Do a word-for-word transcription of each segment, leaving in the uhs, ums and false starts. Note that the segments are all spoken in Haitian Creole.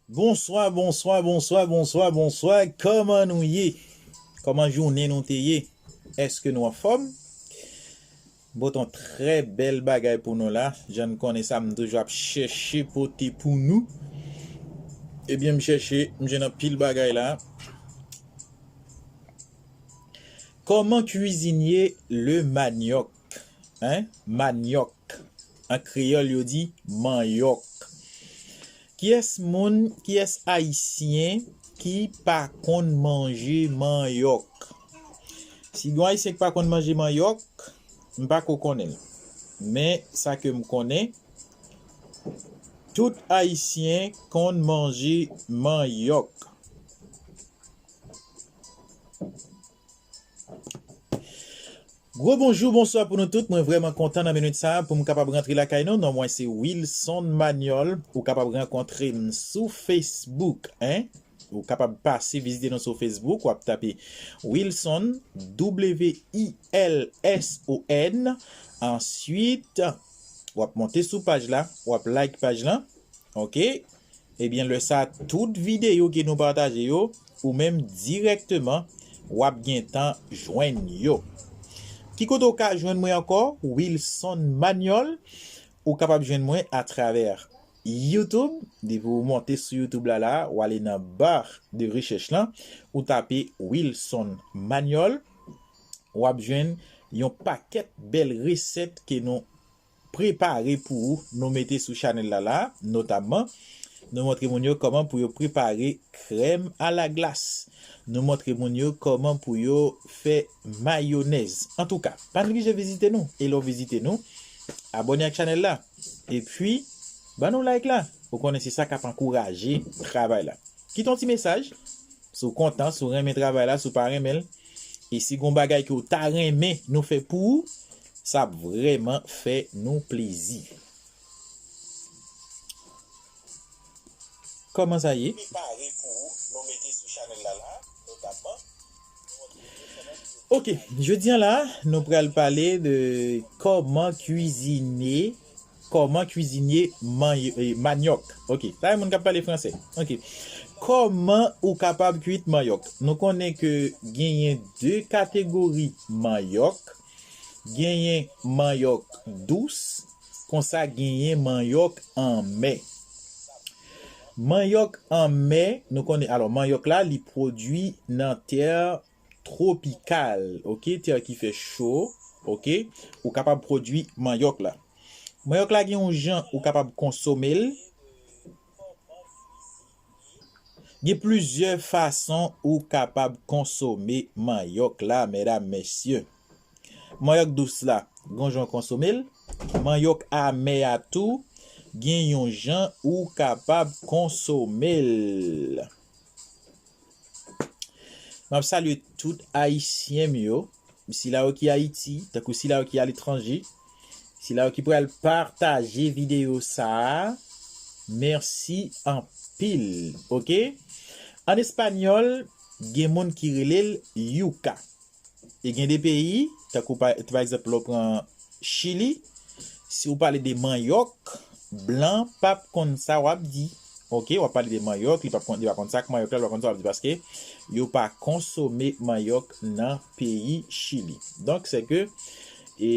Bonswa, bonswa, bonswa, bonswa, bonswa. Kòman nou ye? Kòman jounen nou te ye? Èske nou anfòm? M pote yon trè bèl bagay pou nou la. Jan n konnen sa, m toujou ap chèche pote pou nou. Ebyen, m chèche, m jwenn anpil bagay la. Kòman kwizinye le manyòk? Hein? Manyòk. An kreyòl, yo di manyòk. Kiyès moun, kiyès ayisyen ki pa konn manje manyòk? Si gen yon ayisyen ki pa konn manje manyòk, m pa ko konnen l. Men sa ke m konnen, tout ayisyen konn manje manyòk. Gwo bonjou, bonswa pou nou tout. Mwen vrèman kontan nan minit sa a pou m kapab rantre lakay nou. Non mwen se Wilson Manuel. Ou kapab rankontre m sou Facebook, hein? Ou kapab pase vizite nou sou Facebook. W ap tape Wilson, W I L S O N. Answit, w ap monte sou paj la. W ap like paj la. Ok? Ebyen, lè sa a, tout videyo ke nou pataje yo, ou menm dirèkteman, w ap gentan jwenn yo. Ki kote w ka jwenn mwen ankò? Wilson Manuel. Ou kapab jwenn mwen atravè YouTube. Depi w monte sou YouTube la, la, w ale nan bar de rechèch lan, ou tape Wilson Manuel, w ap jwenn yon pakèt bèl resèt ke nou prepare pou ou, nou mete sou chanèl la la, notamman, nou montre moun yo kòman pou yo prepare krèm alaglas. Nou montre moun yo kòman pou yo fè mayonèz. Antouka, pa neglije vizite nou. E lè w vizite nou, abòne ak chanèl la. Epi, ban nou like la. Ou konnen se sa k ap ankouraje travay la. Kite yon ti mesaj. Si w kontan, si w renmen travay la, si w pa renmen l, e si gon bagay ke w ta renmen nou fè pou ou, sa ap vrèman fè nou plezi. Kòman sa ye? Ok, jodi a la, nou pral pale de kòman kwizine, kòman kwizine many-, eh, manyòk. Ok, sa e moun k ap pale fransè. Ok, kòman ou kapab kwit manyòk? Nou konnen ke genyen de kategori manyòk. Genyen manyòk dous, konsa genyen manyòk anmè. Manyòk anmè, nou konnen, alò, manyòk la, li pwodui nan tè twopikal, ok, tè ki fè cho, ok, ou kapab pwodui manyòk la. Manyòk la gen yon jan ou kapab konsome l. Gen plizyè fason ou kapab konsome manyòk la, medam, mesye. Manyòk dous la, gen yon jan w konsome l. Manyòk amè a tou, gen yon jan ou kapab konsome l. M ap salye tout Ayisyen m yo, sila yo ki Ayiti, tankou sila yo ki aletranje, sila yo ki pral pataje videyo sa a. Mèsi anpil, ok? An espanyòl, gen moun ki rele l yuca. E gen de peyi, tankou pa, pa egzanp, lè w pran Chili, si w pale de manyòk, blan p ap konn sa w ap di. Ok, w ap pale de manyòk, li p ap konn, li pa konn sa k manyòk la, li pa konn sa w ap di, paske yo pa konsome manyòk nan peyi Chili. Donk, se ke, e,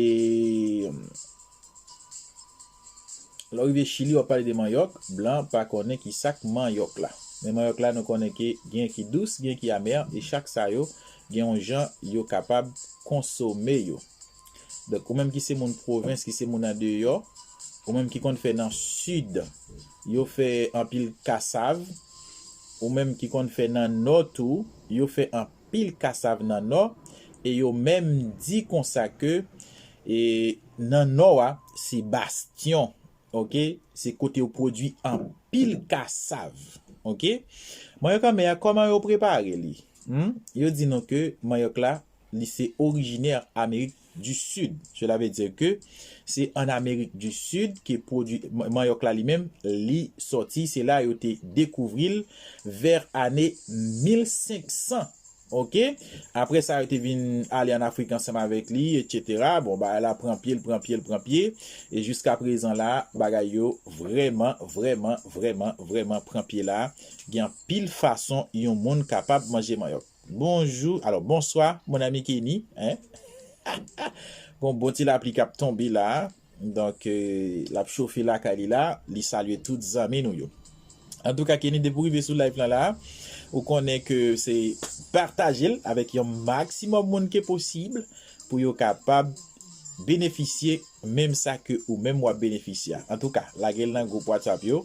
lè w rive Chili, w ap pale de manyòk, blan pa konnen ki sa k manyòk la. Men manyòk la, nou konnen ke gen ki dous, gen ki amè, e chak sa yo, gen yon jan yo kapab konsome yo. Donk, ou menm ki se moun pwovens, ki se moun andeyò, ou menm ki konn fè nan sid, yo fè anpil kasav, ou menm ki konn fè nan nò tou, yo fè anpil kasav nan nò, e yo menm di konsa ke, e, nan nò a, se bastyon, ok? Se kote yo pwodui anpil kasav, ok? Manyòk anmè a, kòman yo prepare li? Hmm? Yo di nou ke manyòk la, li se orijinè Amerik di Sid. Cela veut dire que se an Amerik di Sid ke pwodui, ma-, manyòk la li menm, li sòti, se la yo te dekouvri l vè ane mil senk san. Ok, apre sa yo te vin ale an Afrik ansanm avèk li, etsetera. Bon, bagay la pran pye, l pran pye, l pran pye. E jiska prezan la, bagay yo vrèman, vrèman, vrèman, vrèman pran pye la. Gen anpil fason yon moun kapab manje manyòk. Bonjou, alò, bonswa, mon ami Kenny, hein? Gon bon ti lapli k ap tonbe la. Donk, euh, l ap chofe lakay li la. Li salye tout zanmi nou yo. Antouka, Kenny, depi w rive sou live lan la, ou konnen ke se pataje l avèk yon maksimòm moun ke posib pou yo kapab benefisye menm sa ke ou menm w ap benefisye a. Antouka, lage l nan gwoup WhatsApp yo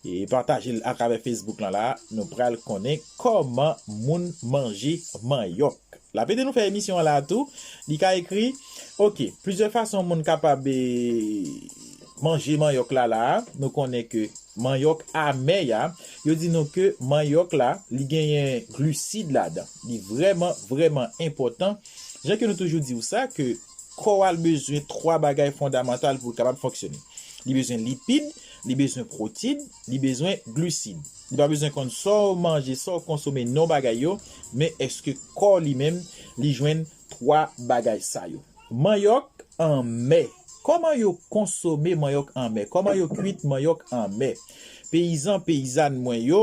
e pataje l atravè Facebook lan la. Nou pral konnen kòman moun manje manyòk. L ap ede nou fè emisyon an la tou. Li ka ekri, ok, plizyè fason moun kapab, eh, manje manyòk la la. Nou konnen ke manyòk amè a, yo di nou ke manyòk la, li genyen glisid ladan. Li vrèman, vrèman enpòtan. Jan ke nou toujou di w sa, ke kò a l bezwen twa bagay fondamantal pou l kapab fonksyone. Li bezwen lipid, li bezwen pwotid, li bezwen glisid. Li pa bezwen konn sa w manje, sa w konsome, non bagay yo, men èske kò li menm, li jwenn twa bagay sa yo. Manyòk anmè. Kòman yo konsome manyòk anmè? Kòman yo kwit manyòk anmè? Peyizan, peyizàn mwen yo,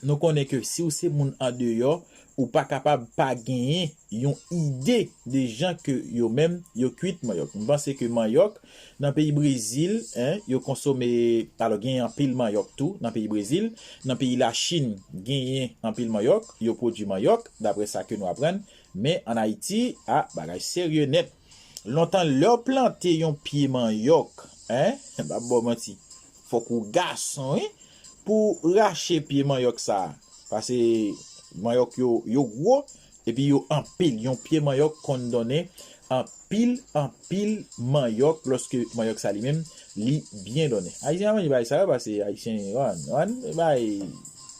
nou konnen ke si w se moun andeyò, ou pa kapab pa genyen yon ide de jan ke yo menm yo kwit manyòk. M panse ke manyòk, nan peyi Brezil, en, yo konsome, alò, genyen anpil manyòk tou nan peyi Brezil. Nan peyi Lachin, genyen anpil manyòk, yo pwodui manyòk, daprè sa ke nou aprann. Men ann Ayiti, a, bagay serye nèt. Lontan, lè w plante yon pye manyòk, en, m p ap ba w manti, fòk ou gason, wi, pou rache pye manyòk sa a. Paske manyòk yo, yo gwo, epi yo anpil. Yon pye manyòk konn donnen anpil, anpil manyòk, lòske manyòk sa li menm, li byen donnen. Ayisyen pa manje bagay sa yo, paske Ayisyen, wan, wan, bay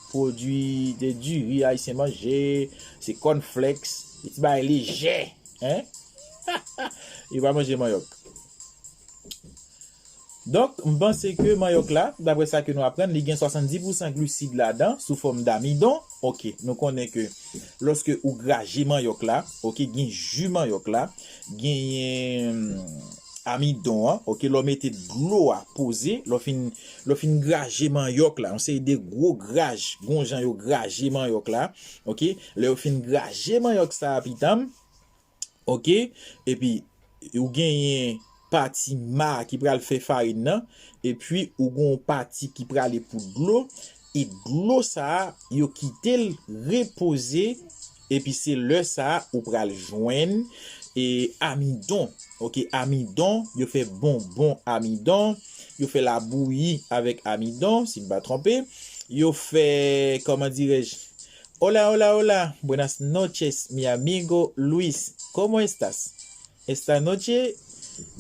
pwodui de diri Ayisyen manje, se cornflakes, e ti bagay lejè, en? Yo pa manje manyòk. Donk, m panse ke manyòk la, daprè sa ke nou aprann, li gen swasanndis pousan glisid ladan, sou fòm damidon. Ok, nou konnen ke lòske ou graje manyòk la, ok, gen ji manyòk la, genyen amidon an, ok, lè w mete dlo a poze, lè w fin, lè w fin graje manyòk la, yon seri de gwo graj, gon jan yo graje manyòk la, ok, lè yo fin graje manyòk sa a, pitanm, ok, epi ou genyen pati ma ki pral fè farin nan, epi ou gen yon pati ki prale pou dlo, e dlo sa a, yo kite l repoze, epi se lè sa a ou pral jwenn, e, amidon. Ok, amidon, yo fè bonbon amidon, yo fè labouyi avèk amidon, si m pa twonpe. Yo fè, kòman dirèj, hola, hola, hola, buenas noches, mi amigo Luis, ¿cómo estás? Esta noche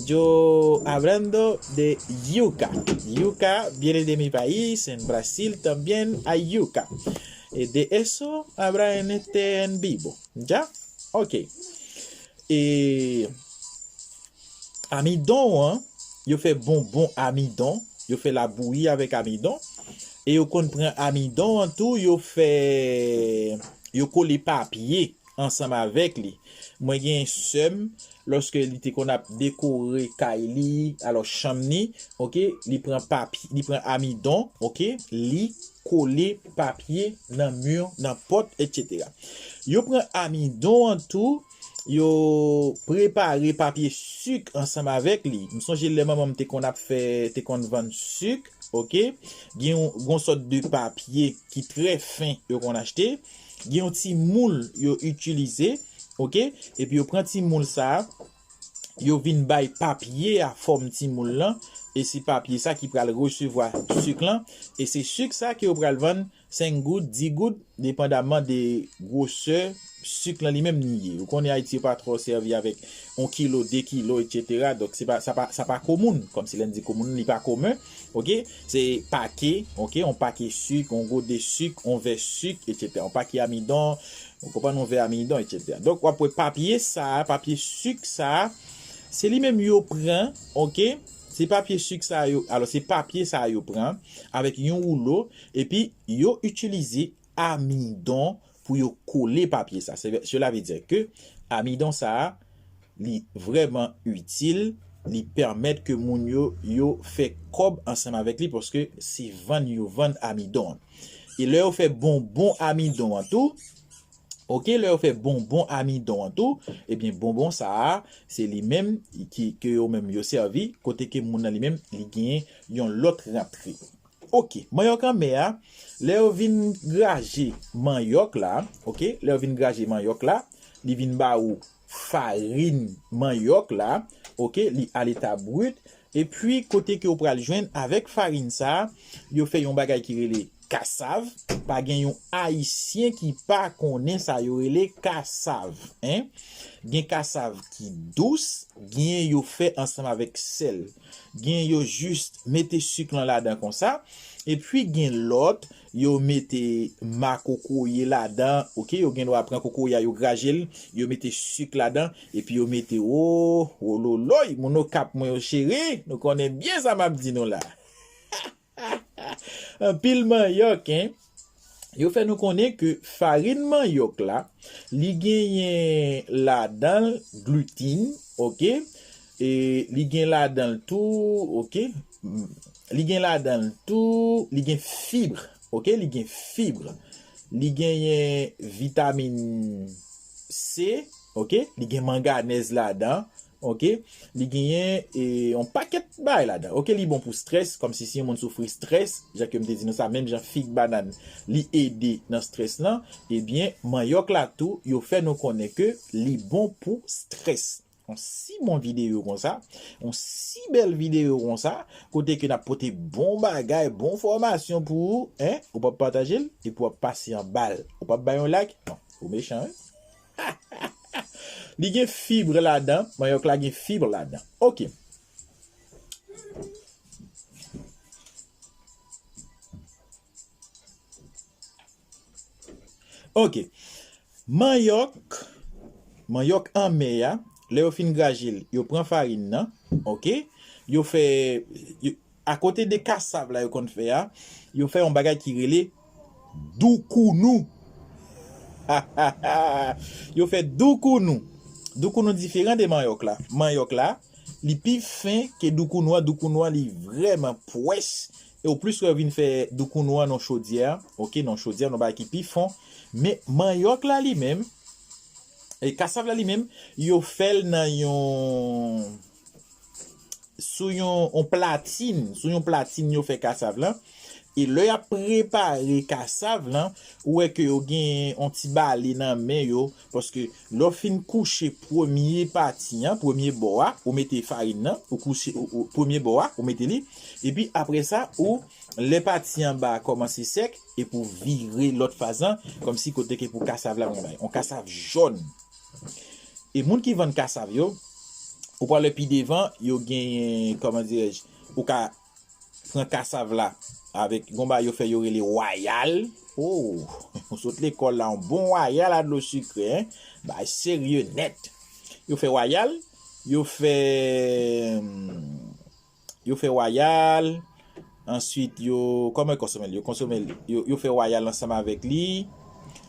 yo hablando de yuca. Yuca viene de mi país, en Brasil también hay yuca. Eh, de eso habrá en este en vivo. ¿Ya? Ok. E amidon an, yo fè bonbon amidon, yo fè labouyi avèk amidon, e yo konn pran amidon an tou, yo fè, yo kole papye ansanm avèk li. Mwen gen sè m, lòske li te konn ap dekore kay li, alò chanm ni, ok, li pran papye, li pran amidon, ok, li kole papye nan mi, nan pòt, etsetera. Yo pran amidon an tou, yo prepare papye sik ansanm avèk li. M sonje lè manman m te konn ap fè, te konn vann sik, ok? Gen yon, yon sòt de papye ki trè fen yo konn achte. Gen yon ti moul yo itilize, ok? Epi yo pran ti moul sa a, yo vin bay papye a fòm ti moul lan, e se papye sa ki pral resevwa sik lan, e se sik sa ke yo pral vann senk goud, dis goud, depandaman de gwosè sik lan li menm li ye. Ou konnen Ayiti yo pa twò sèvi avèk yon kilo, de kilo, etsetera. Donk, se pa, sa pa, sa pa komoun. Kòmsi lè n di komoun, li pa komen. Ok? Se pake, ok? Yon pake sik, yon gode sik, yon vè sik, etsetera. Yon pake amidon, ou konprann, yon vè amidon, etsetera. Donk, w ap wè papye sa a, papye sik sa a, se li menm yo pran, ok? Se papye sik sa a yo, alò, se papye sa a yo pran avèk yon woulo, epi yo itilize amidon pou yo kole papye sa. Se, cela veut dire que amidon sa a, li vrèman itil, li pèmèt ke moun yo, yo fè kòb ansanm avèk li, paske se vann yo vann amidon an. E lè yo fè bonbon amidon an tou, oke, lè yo fè bonbon amidon an tou, ebyen, bonbon sa a, se li menm ki, ke yo menm yo sèvi, kote ke moun nan li menm, li genyen yon lòt rantre. Oke, manyòk anmè a, lè yo vin graje manyòk la, oke, lè yo vin graje manyòk la, li vin ba ou farin manyòk la, oke, li a leta brit, epi kote ke ou pral jwenn avèk farin sa, yo fè yon bagay ki rele kasav, pa gen yon Ayisyen ki pa konnen sa yo rele kasav, en. Gen kasav ki dous, gen yo fè ansanm avèk sèl. Gen yo jis mete sik lan ladan konsa, epi gen lòt, yo mete makokoye ladan, oke, yo gen dwa pran kokoye a, yo graje l, yo mete sik ladan, epi yo mete, o, wololoy, moun Okap mwen yo cheri, nou konnen byen sa m ap di nou la. Anpil manyòk, en. Yo fè nou konnen ke farin manyòk la, li genyen ladan l gluten, oke? E li gen ladan l tou, oke? Mm, li gen ladan l tou, li gen fib, oke? Li gen fib. Li genyen vitamin C, oke? Li gen manganèz ladan, oke? Li genyen, e, yon pakèt bagay ladan. Oke, li bon pou strès, kòmsi si yon moun soufri strès, jan ke m te di nou sa, menm jan fig, banàn, li ede nan strès lan, ebyen, manyòk la tou, yo fè nou konnen ke li bon pou strès. Yon si bon videyo konsa, yon si bèl videyo konsa, kote ke n ap pote bon bagay, bon fòmasyon pou ou, en, ou p ap pataje l, epi w ap pase anba l. Ou p ap bay yon like? Non, ou mechan, wi. Li gen fib ladan, manyòk la gen fib ladan. Oke. Oke. Manyòk, manyòk anmè a, lè yo fin graje l, yo pran farin nan, oke? Yo fè, yo, akote de kasav la yo konn fè a, yo fè yon bagay ki rele doukounou. Yo fè doukounou. Doukounou diferan de manyòk la. Manyòk la, li pi fen ke doukounou an. Doukounou an, li vrèman pwès. E ou plis wè yo vin fè doukounou an nan chodyè, oke, nan chodyè, nan bagay ki pi fon. Men manyòk la li menm, e kasav la li menm, yo fè l nan yon, sou yon, yon platin, sou yon platin yo fè kasav lan. E lè y ap prepare kasav lan, ou wè ke yo gen yon ti bale nan men yo, paske lè w fin kouche premye pati an, premye bò a, ou mete farin nan, ou kouche, ou, ou, premye bò a, ou mete li, epi apre sa, ou, lè pati anba a kòmanse sèk, epi w vire lòt faz lan, kòmsi kote ke pou kasav la, yon bagay, yon kasav jòn. E moun ki vann kasav yo, ou pral wè pi devan, yo genyen, kòman dirèj, ou ka pran kasav la avèk, gon bagay yo fè yo rele wayal. Oh, ou sot lekòl la, yon bon wayal a dlo sikre, en. Bagay serye nèt. Yo fè wayal, yo fè, hmm, yo fè wayal, answit yo, kòman yo konsome l? Yo konsome l, yo, yo fè wayal ansanm avèk li,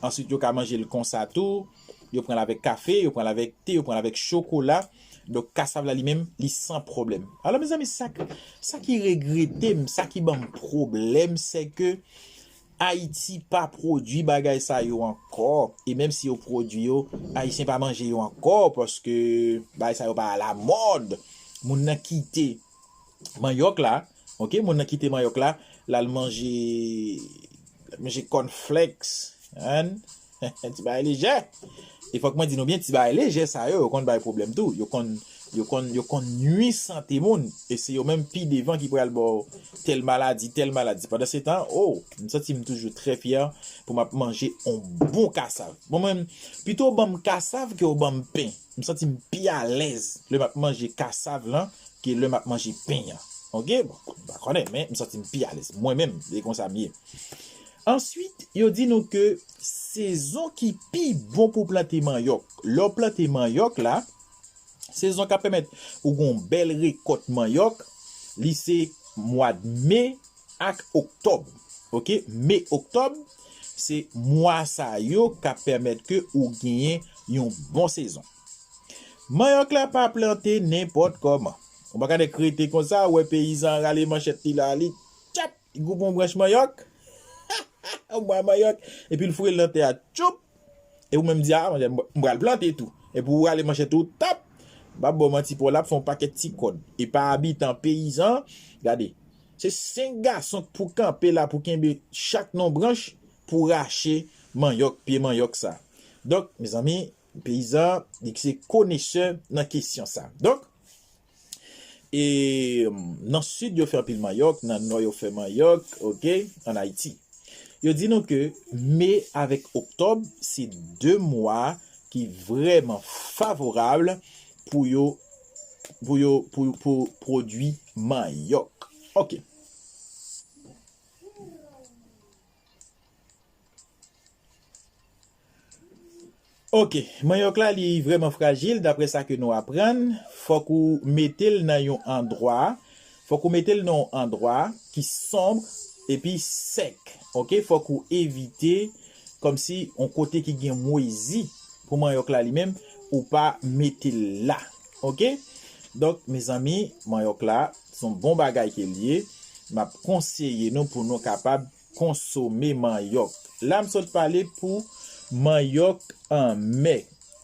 answit yo ka manje l konsa tou, yo pran l avèk kafe, yo pran l avèk te, yo pran l avèk chokola. Donk, kasav la li menm, li san pwoblèm. Alò, mezanmi, sa k-, sa ki regrete m, sa ki ban m pwoblèm, se ke Ayiti pa pwodui bagay sa yo ankò. E menm si yo pwodui yo, Ayisyen pa manje yo ankò, paske bagay sa yo pa alamòd. Moun nan kite manyòk la, oke, moun nan kite manyòk la, l al manje, l al manje cornflakes, hein? Ti bagay lejè. E fòk mwen di nou byen, ti bagay lejè sa yo, yo konn bay pwoblèm tou. Yo konn, yo konn, yo konn nui sante moun. E se yo menm pi devan ki pral ba w tèl maladi, tèl maladi. Pandan se tan, oh, m santi m toujou trè fyè pou m ap manje on bon kasav. Bon, mwen, pito w ban m kasav ke w ban m pen. M santi m pi alèz lè m ap manje kasav lan ke lè m ap manje pen an. Oke? Bon, m pa konnen, men m santi m pi alèz. Mwen menm, se konsa m ye. Answit, yo di nou ke sezon ki pi bon pou plante manyòk. Lè w plante manyòk la, sezon k ap pèmèt ou gen yon bèl rekòt manyòk, li se mwa d me ak oktòb. Oke? Me, oktòb, se mwa sa yo k ap pèmèt ke ou genyen yon bon sezon. Manyòk la pa plante nenpòt kòman. Ou pa ka nèk rete konsa, ou wè peyizan an rale manchèt li la, li tchap, li koupe yon branch manyòk. Yon bwa manyòk, epi l foure l nan tè a, tchoup! E ou menm di, a, m pral plante tou. Epi ou rale manchèt ou, tap! M p ap ba w manti, pa w la ap fè yon pakèt ti kòd. E pa abitan, peyizan, gade, se senk gason k pou kanpe la pou kenbe chak non branch pou rache manyòk, pye manyòk sa. Donk, mezanmi, peyizan, li se konesè nan kesyon sa. Donk, e, nan sid, yo fè anpil manyòk, nan nò, yo fè manyòk, oke, ann Ayiti. Yo di nou ke me avèk oktòb, se de mwa ki vrèman favorab pou yo, pou yo, pou, pou pwodui manyòk. Oke. Oke, manyòk la, li vrèman frajil, daprè sa ke nou aprann. Fòk ou mete l nan yon andwa, fòk ou mete l nan yon andwa ki sonb epi sèk. Oke, fòk ou evite kòmsi yon kote ki gen mwezi pou manyòk la li menm, ou pa mete l la. Oke? Donk, mezanmi, manyòk la, se yon bon bagay ke l ye. M ap konseye nou pou nou kapab konsome manyòk. La, m sot pale pou manyòk anmè.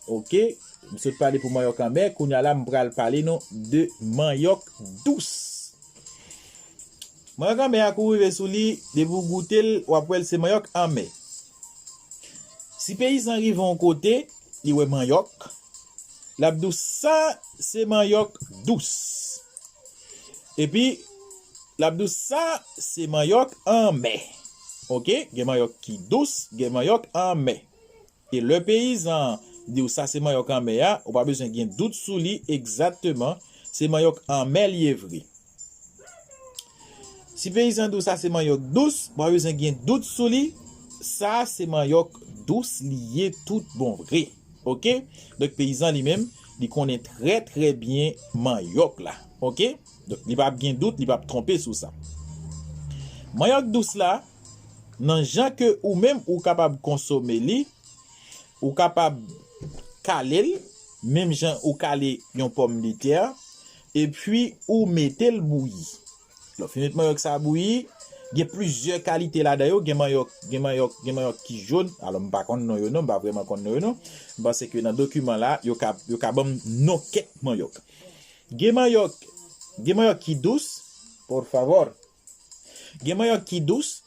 Oke? M sot pale pou manyòk anmè. Kounye a la, m pral pale nou de manyòk dous. Manyòk anmè a, kou w rive sou li, depi w goute l, w ap wè l se manyòk anmè. Si peyizan rive yon kote, li wè manyòk, l ap di w sa se manyòk dous. Epi, l ap di w sa se manyòk anmè. Oke? Gen manyòk ki dous, gen manyòk anmè. E lè peyizan an di w sa se manyòk anmè a, ou pa bezwen gen dout sou li egzakteman, se manyòk anmè li ye vre. Si peyizan di w sa se manyòk dous, ou pa bezwen gen dout sou li, sa se manyòk dous li ye tout bon vre. Oke? Donk, peyizan li menm, li konnen trè, trè byen manyòk la. Oke? Donk, li p ap gen dout, li p ap twonpe sou sa. Manyòk dous la, nan jan ke ou menm ou kapab konsome li, ou kapab kale l, menm jan ou kale yon pòmdetè, epi ou mete l bouyi. Lè w fin met manyòk sa a bouyi, gen plizyè kalite ladan yo, gen manyòk, gen manyòk, gen manyòk ki jòn, alò m pa konn non yo non, m pa vrèman konn non yo non. M panse ke nan dokiman la, yo ka, yo ka ban m non kèk manyòk. Gen manyòk, gen manyòk ki dous, por favor. Gen manyòk ki dous,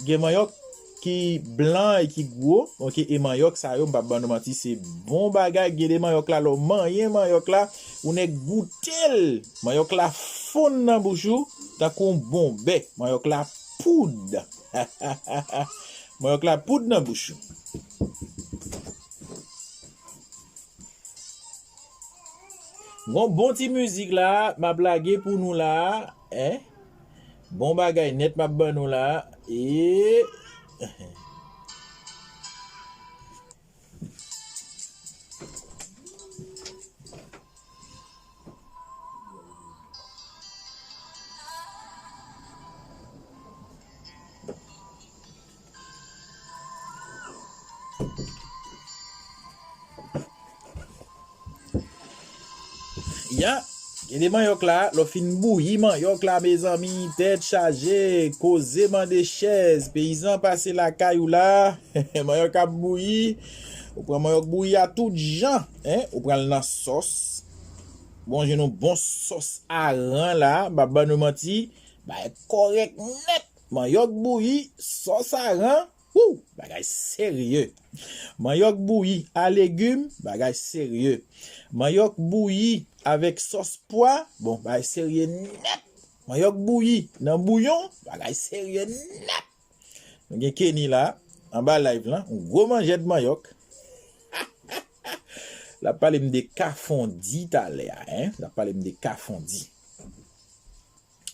gen manyòk ki blan e ki gwo, oke, e manyòk sa yo, m p ap ban nou manti, se bon bagay. Gen de manyòk la, lè w manyen manyòk la, ou nèk goute l, manyòk la fonn nan bouch ou, tankou yon bonbè, manyòk la poud. Manyòk la poud nan bouch ou. Gon bon ti mizik la, m ap lage pou nou la, en. Bon bagay nèt m ap ban nou la, e. Ya, gen de manyòk la, lè w fin bouyi manyòk la, mezanmi, tèt chaje, koze mande chèz, peyizan pase lakay ou la, manyòk ap bouyi, ou pran manyòk bouyi a tout jan, en, ou pran l nan sòs, bon, jwenn yon bon sòs aran la, m p ap ban nou manti, bagay kòrèk nèt, manyòk bouyi, sòs aran, Wou! Bagay serye. Manyòk bouyi a legim, bagay serye. Manyòk bouyi avèk sòs pwa, bon, bagay serye nèt. Manyòk bouyi nan bouyon, bagay serye nèt. Nou gen Kenny la, anba live lan, yon gwo manjèt manyòk. L ap pale m de kafondi talè a, en. L ap pale m de kafondi.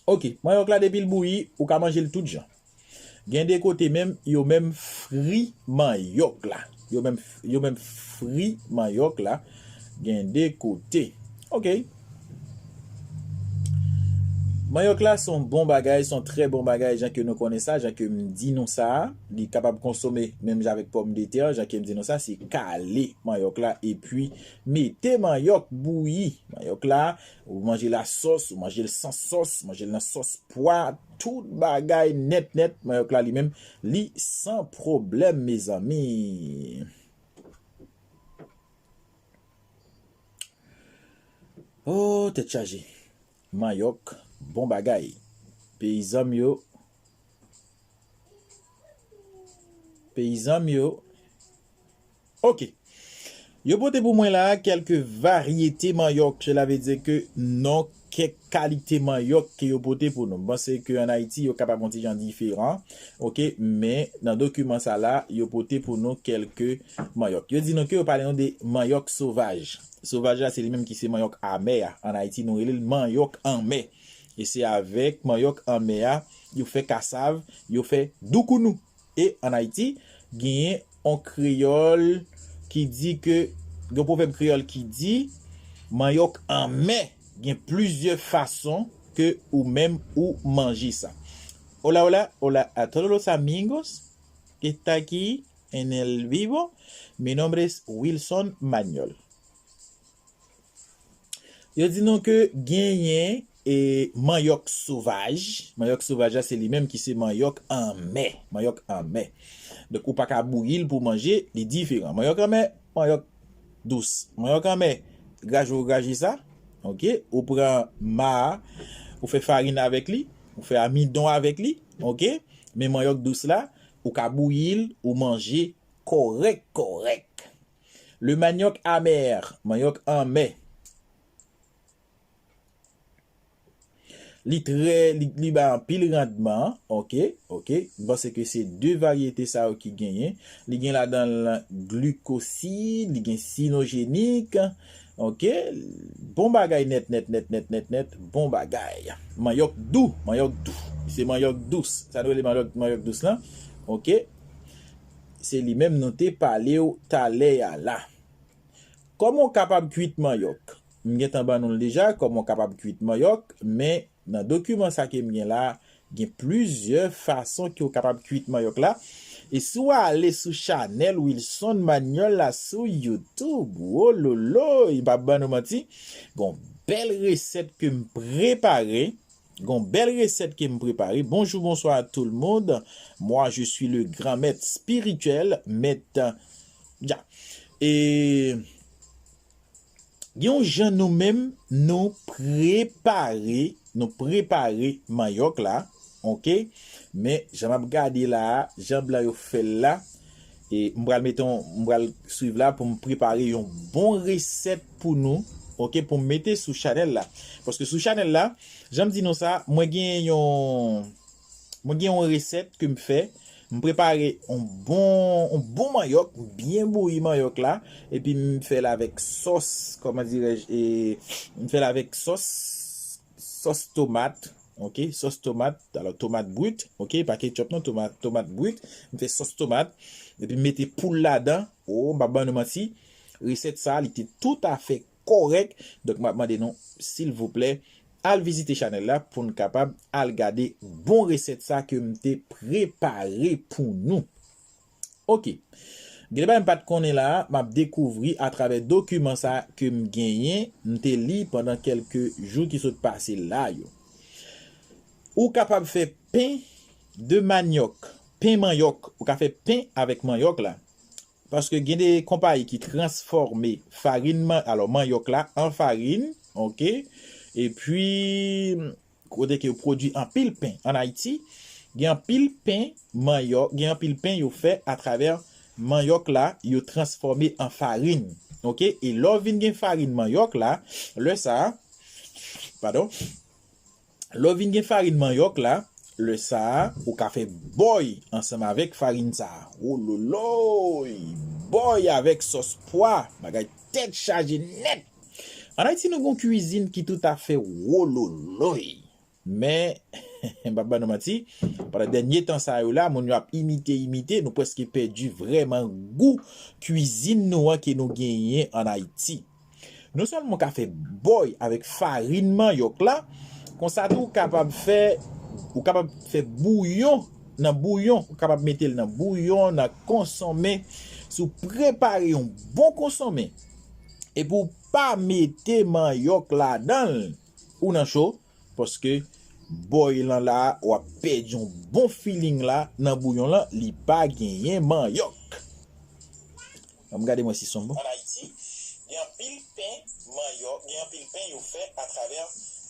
Oke, manyòk la depi l bouyi, ou ka manje l tout jan. Gen de kote menm, yo menm fri manyòk la. Yo menm, yo menm fri manyòk la. Gen de kote. Oke. Manyòk la se yon bon bagay, se yon trè bon bagay, jan ke nou konnen sa, jan ke m di nou sa, li kapab konsome menm jan avèk pòmdetè, jan ke m di nou sa, se kale manyòk la, epi mete manyòk bouyi. Manyòk la, ou manje l a sòs, ou manje l san sòs, manje l nan sòs pwa, tout bagay nèt nèt, manyòk la li menm, li san pwoblèm, mezanmi. Oh, tèt chaje. Manyòk, bon bagay. Peyizan m yo. Peyizan m yo. Ok. Yo pote pou mwen la kèlke varyete manyòk. Cela veut dire que non kèk kalite manyòk ke yo pote pou nou. M panse ke an Ayiti, yo kapab yon ti jan diferan. Ok, men nan dokiman sa la, yo pote pou nou kèlke manyòk. Yo di nou ke yo pale nou de manyòk sovaj. Sovaj la, se li menm ki se manyòk amè a. An Ayiti, nou rele l manyòk anmè. E se avèk manyòk anmè a, yo fè kasav, yo fè doukounou. E an Ayiti, genyen yon kreyòl ki di ke, gen yon pwovèb kreyòl ki di, manyòk anmè gen plizyè fason ke ou menm ou manje sa. Hola, hola, hola a todos los amigos que está aquí en el vivo. Mi nombre es Wilson Manuel. Yo di nou ke genyen e manyòk sovaj. Manyòk sovaj la, se li menm ki se manyòk anmè. Manyòk anmè. Donk, ou pa ka bouyi l pou manje, li diferan. Manyòk anmè, manyòk dous. Manyòk anmè, graje ou graje sa. Ok, ou pran ma a, ou fè farin avèk li, ou fè amidon avèk li. Ok, men manyòk dous la, ou ka bouyi l, ou manje kòrèk, kòrèk. Le manioc amer, manyòk anmè. Li trè, li, li bay anpil randman, ok, ok. M panse ke se de varyete sa yo ki genyen. Li gen ladan l glikosid, li gen sinojenik, ok. Bon bagay nèt, nèt, nèt, nèt, nèt, nèt, bon bagay. Manyòk dou, manyòk dou. Se manyòk dous. Sa nou rele manyòk, manyòk dous lan, ok. Se li menm nou te pale w talè a la. Kòman w kapab kwit manyòk? M gentan ban nou l deja, kòman w kapab kwit manyòk, men nan dokiman sa ke m gen la, gen plizyè fason ke w kapab kwit manyòk la. E si w ale sou chanèl Wilson Manuel la sou YouTube, wololoy, m p ap ban nou manti, gon bèl resèt ke m prepare, gon bèl resèt ke m prepare. Bonjour, bonsoir à tout le monde. Moi, je suis le grand maître spirituel, maître, ya. E gen yon jan nou menm, nou prepare, nou prepare manyòk la, ok? Men, jan m ap gade la a, jan blan yo fè l la, e m pral mete yon, m pral swiv la pou m prepare yon bon resèt pou nou, ok? Pou m mete sou chanèl la. Paske sou chanèl la, jan m di nou sa, mwen gen yon, mwen gen yon resèt ke m fè. M prepare yon bon, yon bon manyòk, m byen bouyi manyòk la, epi m fè l avèk sòs, kòman dirèj, e, m fè l avèk sòs, sòs tomat, ok, sòs tomat, alò tomat brit, ok, pa ketchup non, tomat, tomat brit, m fè sòs tomat, epi m mete poul ladan, o, m pa ban nou manti, resèt sa, li te toutafè kòrèk, donk m ap mande nou, silvouplè, al vizite chanèl la pou n kapab al gade bon resèt sa ke m te prepare pou nou. Ok. Gen de bagay m pa t konnen la a, m ap dekouvri atravè dokiman sa ke m genyen, m te li pandan kèlke jou ki sot pase la yo. Ou kapab fè pen de manyòk, pen manyòk, ou ka fè pen avèk manyòk la. Paske gen de konpayi ki transfòme farin man-, alò, manyòk la an farin, ok? Epi, kote ke yo pwodui anpil pen. Ann Ayiti, gen anpil pen manyòk, gen anpil pen yo fè atravè manyòk la, yo transfòme an farin, ok? E lè w vin gen farin manyòk la, lè sa a, padon, lè w vin gen farin manyòk la, lè sa a, ou ka fè bòy ansanm avèk farin sa a. Wololoy! Bòy avèk sòs pwa, bagay tèt chaje nèt! Ann Ayiti, nou gen yon kwizin ki toutafè wololoy. Men, m p ap ban nou manti, pandan dènye tan sa yo la, moun yo ap imite, imite, nou prèske pèdi vrèman gou kwizin nou an ke nou genyen ann Ayiti. Non sèlman w ka fè bòy avèk farin manyòk la, Konsa tou, ou kapab fè, ou kapab fè bouyon, nan bouyon, ou kapab mete l nan bouyon, nan konsonmen. Si w prepare yon bon konsonmen, epi w pa mete manyòk ladan l, ou nan cho, paske bòy lan la, w ap pèdi yon bon feeling la nan bouyon lan, li pa genyen manyòk. Ann gade mwen si son bon. An Ayiti, gen anpil pen manyòk, gen anpil pen yo fè atravè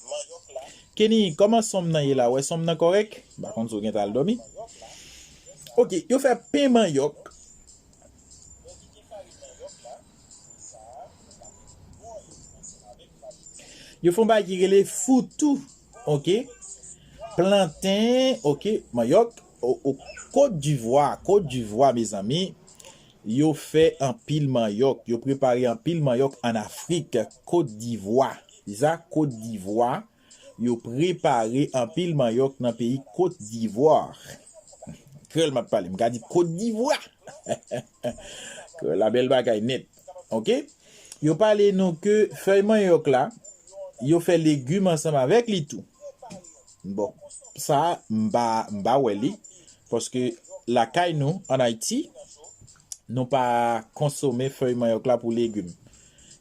manyòk la. Kenny, kòman sonm nan ye la? Wè sonm nan kòrèk? M pa konn si w gentan al dòmi. Ok, yo fè pen manyòk. Yo fè yon bagay ki rele foutou, ok? Planten, ok? Manyòk, o, o Kot Divwa, Kot Divwa, mezanmi, yo fè anpil manyòk. Yo prepare anpil manyòk ann Afrik, Kot Divwa. Se sa, Kot Divwa. Yo prepare anpil manyòk nan peyi Kot Divwa. Kreyòl m ap pale, m ka di Kot Divwa. Kreyòl la bèl bagay nèt. Ok? Yo pale nou ke fèy manyòk la, yo fè legim ansanm avèk li tou. Bon, sa, m pa, m pa wè li, paske lakay nou, ann Ayiti, nou pa konsome fèy manyòk la pou legim.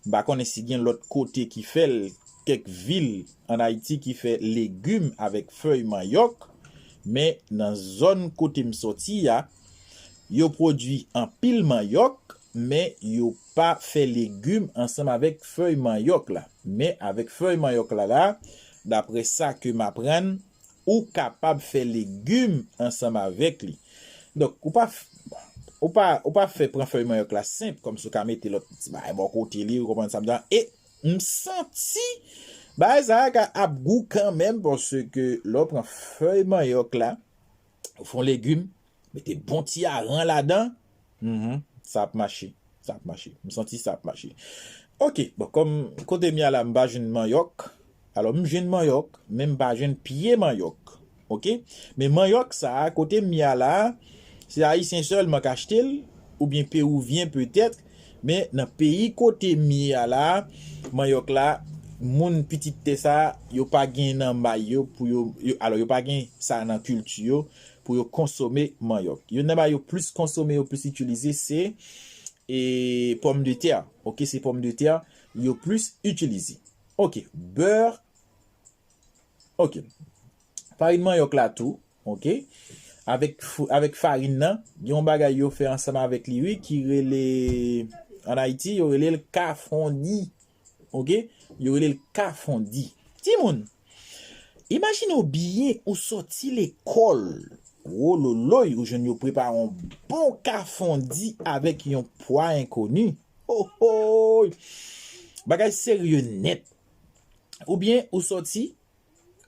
M pa konnen si gen lòt kote ki fè l, kèk vil ann Ayiti ki fè legim avèk fèy manyòk, men nan zòn kote m sòti a, yo pwodui anpil manyòk, men yo pa fè legim ansanm avèk fèy manyòk la. Men avèk fèy manyòk la la, daprè sa ke m aprann, ou kapab fè legim ansanm avèk li. Donk, ou pa f-, ou pa, ou pa fè pran fèy manyòk la senp, kòmsi ou ka mete lòt ti bagay bò kote li, ou konprann sa m di a? E m santi bagay sa a ka ap gou kanmenm, paske lè w pran fèy manyòk la, ou fè yon legim, mete bon ti aran ladan, mhm, sa ap mache. Sa ap mache. M santi sa ap mache. Ok, bon, kòm kote m ye a la, m pa jwenn manyòk. Alò, m jwenn manyòk, men m pa jwenn pye manyòk. Ok? Men manyòk sa a, kote m ye a la, se Ayisyen sèlman k achte l, oubyen Pewivyen petèt, men nan peyi kote m ye a la, manyòk la, moun pitit tè sa, yo pa gen nan may yo pou yo, yo, alò, yo pa gen sa nan kilti yo, pou yo konsome manyòk. Youn nan bagay yo plis konsome, yo plis itilize, se, e, pòmdetè. Ok, se pòmdetè yo plis itilize. Ok, bè. Ok. Farin manyòk la tou, ok. Avèk f-, avèk farin nan, gen yon bagay yo fè ansanm avèk li, wi, ki rele, ann Ayiti, yo rele l kafondi. Ok? Yo rele l kafondi. Timoun, imajine w byen ou sòti lekòl. Wololoy, ou jwenn yo prepare yon bon kafondi avèk yon pwa enkoni. Ohoy! Bagay serye nèt. Oubyen ou sòti,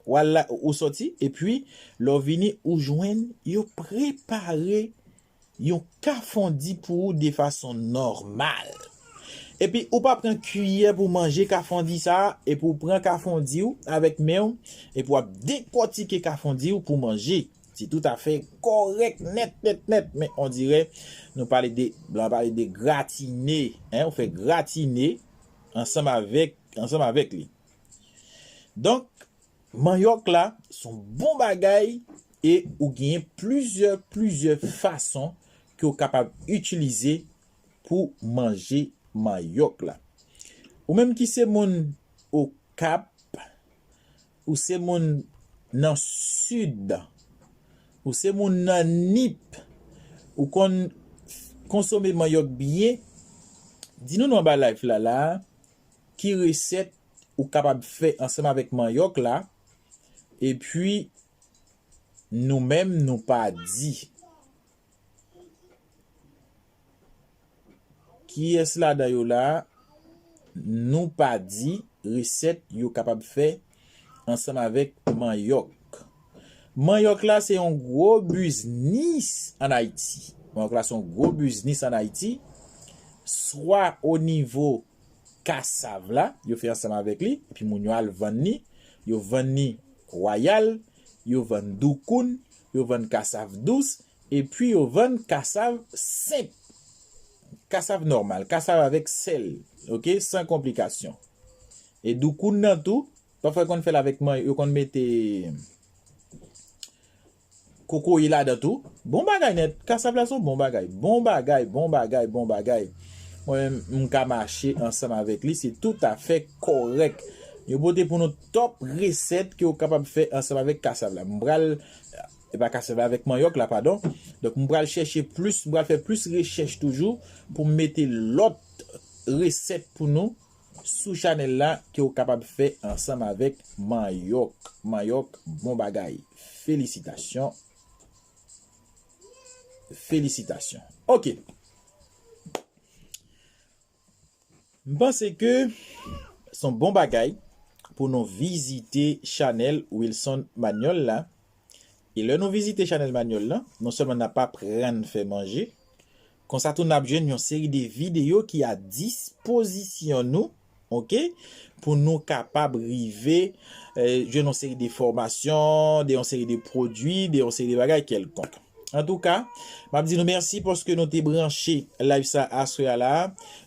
w al la, ou sòti, epi lè w vini, ou jwenn yo prepare yon kafondi pou ou de fason nòmal. Epi ou pa pran kiyè pou manje kafondi sa a, epi ou pran kafondi w avèk men w, epi w ap dekòtike kafondi w pou manje. Se toutafè kòrèk nèt, nèt, nèt, men on dirè nou pale de, blan pale de gratine, en, ou fè gratine ansanm avèk, ansanm avèk li. Donk, manyòk la, se yon bon bagay e ou genyen plizyè, plizyè fason ke w kapab itilize pou manje manyòk la. Ou menm ki se moun Okap, ou se moun nan Sid, ou se moun nan Nip, ou konn konsome manyòk byen, di nou nan anba live la la, ki resèt ou kapab fè ansanm avèk manyòk la, epi nou menm nou pa di. Kiyès ladan yo la, nou pa di resèt yo kapab fè ansanm avèk manyòk. Manyòk la se yon gwo biznis ann Ayiti. Manyòk la se yon gwo biznis ann Ayiti, swa o nivo kasav la, yo fè ansanm avèk li, epi moun yo al vann li, yo vann li wayal, yo vann doukoun, yo vann kasav dous, epi yo vann kasav senp. Kasav nòmal, kasav avèk sèl, ok, san konplikasyon. E doukoun nan tou, Pafwa yo konn fè l avèk manyo, yo konn mete kokoye ladan tou. Bon bagay nèt. Kasav la se yon bon bagay. Bon bagay, bon bagay, bon bagay. Mwen menm, m ka mache ansanm avèk li. Se toutafè kòrèk. Yo pote pou nou top resèt ke w kapab fè ansanm avèk kasav la. M pral, e pa kasav la, avèk manyòk la, padon. Donk, m pral chèche plis, m pral fè plis rechèch toujou pou m mete lòt resèt pou nou sou chanèl la ke w kapab fè ansanm avèk manyòk. Manyòk, bon bagay. Felisitasyon. Felisitasyon. Ok. M panse ke se yon bon bagay pou nou vizite chanèl Wilson Manuel la. E lè nou vizite chanèl Manuel la, non sèlman n ap aprann fè manje, konsa tou n ap jwenn yon seri de videyo ki a dispozisyon nou, ok, pou nou kapab rive, eh, jwenn yon seri de fòmasyon, de yon seri de pwodui, de yon seri de bagay kèlkonk. Antouka, m ap di nou mèsi paske nou te branche live sa aswè a la.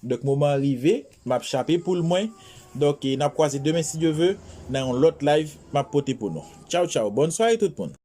Donk, moman an rive, m ap chape poul mwen. Donk, e, n ap kwaze demen, si Dye ve, nan yon lòt live m ap pote pou nou. Tchaw, tchaw. Bòn sware tout moun.